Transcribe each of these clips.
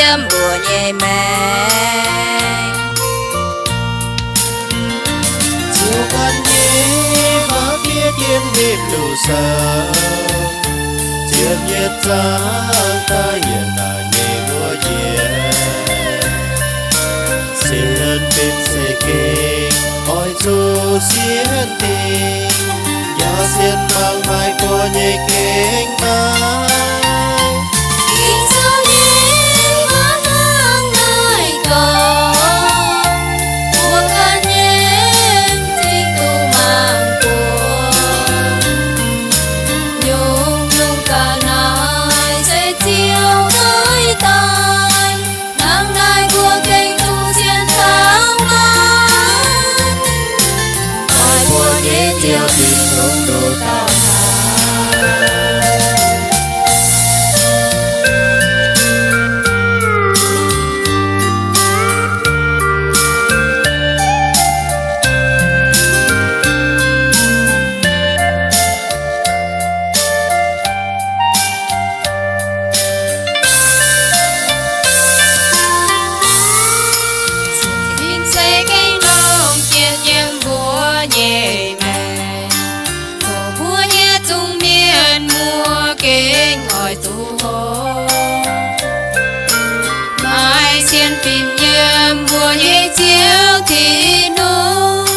yiem mbuo nyei maengc. Ziouv ganh nyei waac fiev jienv hipv Lu^saa, ziepc yietc zaang da'yietv daaih nyei wuov yiemc. Sienx fim se gengh oix zuqc sienx dingc, yaac sienx mangc maaih buonc nyei gengh naaiv. Ging-Sou nyei waac hnangv naaiv gorngv, mbuo ganh nyei m'zing duqv mangc buonc, nyungc-nyungc ga'naaiv se Ziouv zoih daaih. Hnangv naaiv mbuo gengh zuqc sienx taux maah! Maaih buonc nyei Ziouv Tin-Hungh nduqc dauh naaic. Sienx fim se gengh longc jienv yiem mbuo nyei maengc. Mbuo nyei zungv mienh muoz gengh oix zuqc hoqc. Maaih sienx fim yiem mbuo nyei Ziouv Tin-Hungh,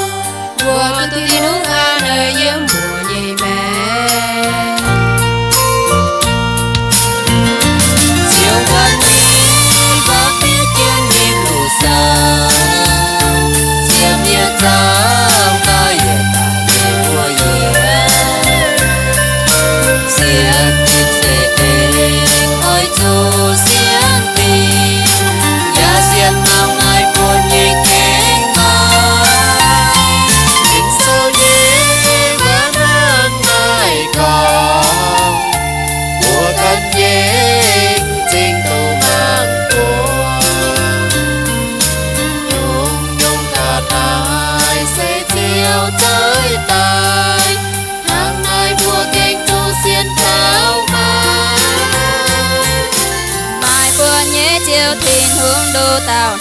mbuo duqv Tin-Hungh hnangv naaiv yiem mbuo nyei maengc. Ziouv ganh nyei waac fiev jienv hipv Lu^saa, ziepc yietc zaang da'yietv daaih nyei wuov yiemc. Sienx fim se gengh oix zuqc sienx dingc, yaac sienx mangc maaih buonc nyei gengh naaiv. Ging-Sou nyei waac hnangv naaiv gorngv, mbuo ganh nyei m'zing duqv mangc buonc, nyungc-nyungc ga'naaiv se Ziouv zoih daaih. Hnangv naaiv mbuo gengh zuqc sienx taux maah! Maaih buonc nyei Ziouv Tin-Hungh nduqc dauh